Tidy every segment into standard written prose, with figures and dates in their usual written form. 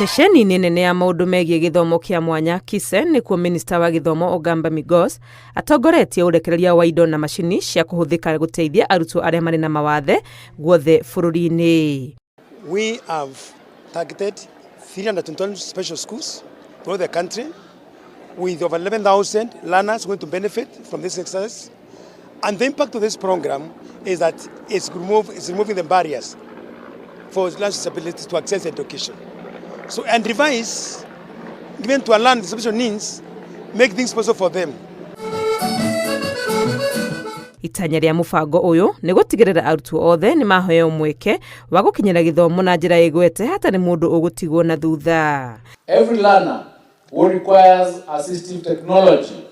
Ceceni-inĩ nene ya maũndũ megiĩ gĩthomo kĩa mwanya KISE nĩkuo minista wa gĩthomo Ogamba Migos atongoretie ũrekereria wa indo na macini cia kũhũthĩka gũteithia arutwo arĩa marĩ na mawathe guothe bũrũri-inĩ. We have targeted 321 special schools throughout the country with over 11,000 learners going to benefit from this exercise. And the impact of this program is that it's removing the barriers for learners with disabilities to access education. So, and device given to a learner with special needs make things possible for them. Itanya rĩa mũbango ũyũ nĩ gũtigĩrĩra arutwo othe nĩ maheo mweke wa gũkinyĩra gĩthomo na njĩra ĩgwete hatarĩ mũndũ ũgũtigwo na thutha. Every learner who requires assistive technology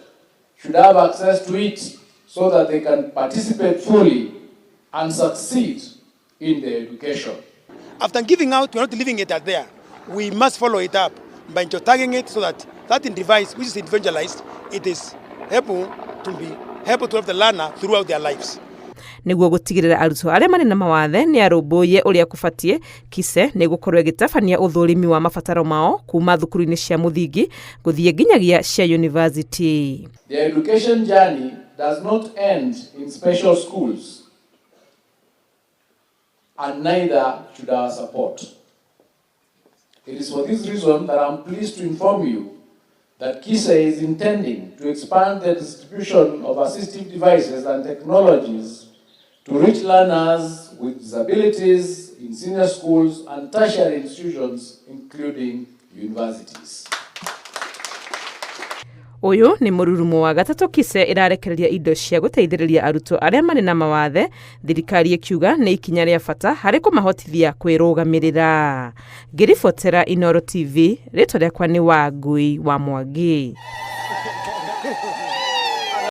should have access to it so that they can participate fully and succeed in their education. After giving out, we're not leaving it at there. We must follow it up by tagging it so that that device, which is individualized, it is able to be able to help the learner throughout their lives. Nĩguo gũtigĩrĩra arutwo arĩa marĩ na mawathe nĩ arũmbũiye ũrĩa kũbatiĩ, KISE nĩ gũkorwo ĩgĩtabania ũthũrimi wa mabataro mao kuma thukuru-inĩ cia mũthingi gũthiĩ nginyagia cia university. Their education journey does not end in special schools, and neither should our support. It is for this reason that I'm pleased to inform you that KISE is intending to expand the distribution of assistive devices and technologies to reach learners with disabilities in senior schools and tertiary institutions, including universities. Ũyũ nĩ mũrurumo wa gatatũ KISE ĩrarekereria indo cia gũteithĩrĩria arutwo arĩa marĩ na mawathe, thirikari ĩkiuga nĩ ikinya rĩa bata harĩ kũmahotithia kwĩrũgamĩrĩra. Ngĩribotera Inooro TV, rĩtwa rĩakwa nĩ Wangui wa Mwangi.